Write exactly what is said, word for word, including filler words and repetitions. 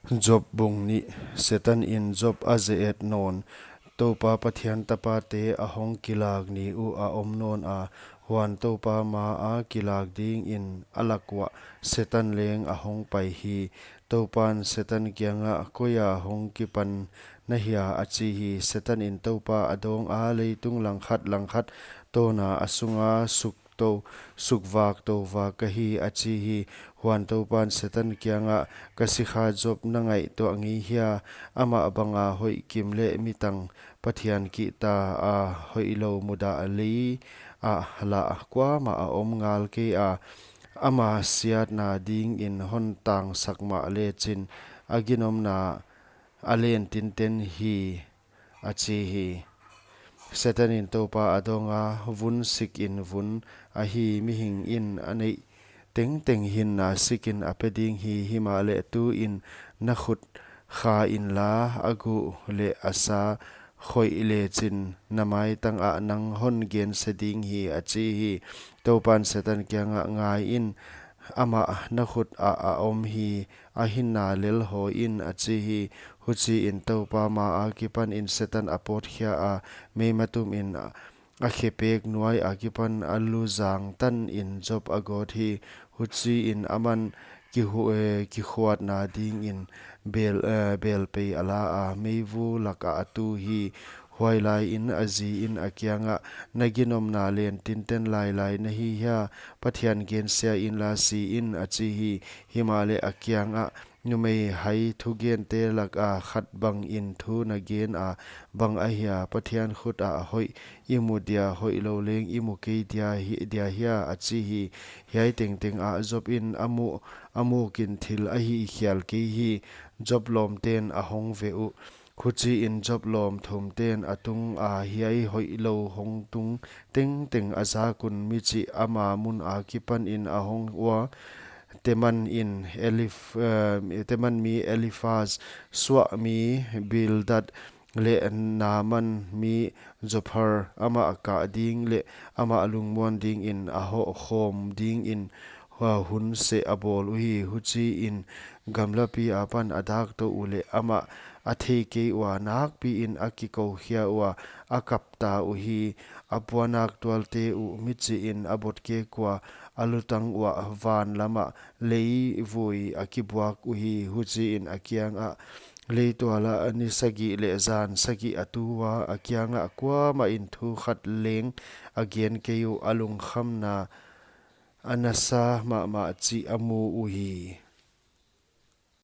Job bung nih. Setan in Job a ze-et nawn. Toupa Pathian tapate a hong kilak ni uh a om nawn a, huan Toupa ma a kilak dingin a lak uah Setan leng a hong pai hi. Toupan Setan kiangah, "Koi a hong kipan na hia?" a chi hi. Setan in Toupa a dawng a, "Leitung langkhat langkhat tawna a sunga suk tou, sukvak tou vak ka hi," a chi hi. Huan Toupan Setan kiangah, "Ka sikha Job na ngaihtuah ngei hia? Amah banga hoih kim leh mi tang, Pathian kihta a hoihlou mudah lei ah lah kuamah a om ngal kei a, ama siatna dingin hon tangsak mah lechin a ginomna a len tinten hi," a chi hi. Setan in Toupa a dawng a, "Vun sikin vun ahi, mihing in a neih tengteng hinna sikin a pe ding hi. Himahleh tuin na khut kha inla, a guh leh a sa khoih lechin na maitang ah nang hon gense ding hi," a chi hi. Toupan Setan kiangah, "Ngaiin, amah na khut ah a om hi, a hinna lel hawi in," a chi hi. Huchiin Toupa ma a kipanin Setan a pawtkhia a, meimatum in a khepek nuai a kipan a lu zang tanin Job a gawt hi. Huchiin aman kihu-, eh, kikhuatna dingin bel, eh, belpei a la a, meivu lakah a tu hi. Huailaiin a zi in a kiangah, "Na ginomna len tinten lailai na hi hia? Pathian gensia inla si in," a chi hi. Himahleh a kiangah, "Numei hai thugente laka khat bangin thu na gen a, bang ahia? Pathian khut ah hoih i mu dia, hoihlou leng i mu kei dia hi, dia hia?" a chi hi. Hiai tengteng ah Job in a mu, a mukin thil a hihkhial kei hi. Job lawmten a hong ve uh. Huchiin Job lawm thumten a tung a, hiai hoihlou hong tung tengteng a zak un, michih ama mun a kipanin a hong ua. Teman in Elif-, eh, Teman mi Eliphaz, Suah mi Bildad, leh Naaman mi Zophar, amah kah ding leh amah lungmuan dingin a hoh khawm dingin, hua hun seh a bawl uhi. Huchiin gamlapi apan a dak tou uleh amah a thei kei ua, nakpiin a kikou khia ua, a kap ta uhi. A puannak tualte uh michihin a bot kek ua, a lutang uah van lamah leivui a kibuak uhi. Huchiin a kiangah, "Leitual ah ni sagih leh zan sagih a tu ua, a kiangah kuamahin thu khat leng a gen kei uh, a lungkhamna a nasa mahmah chih a mu uhi."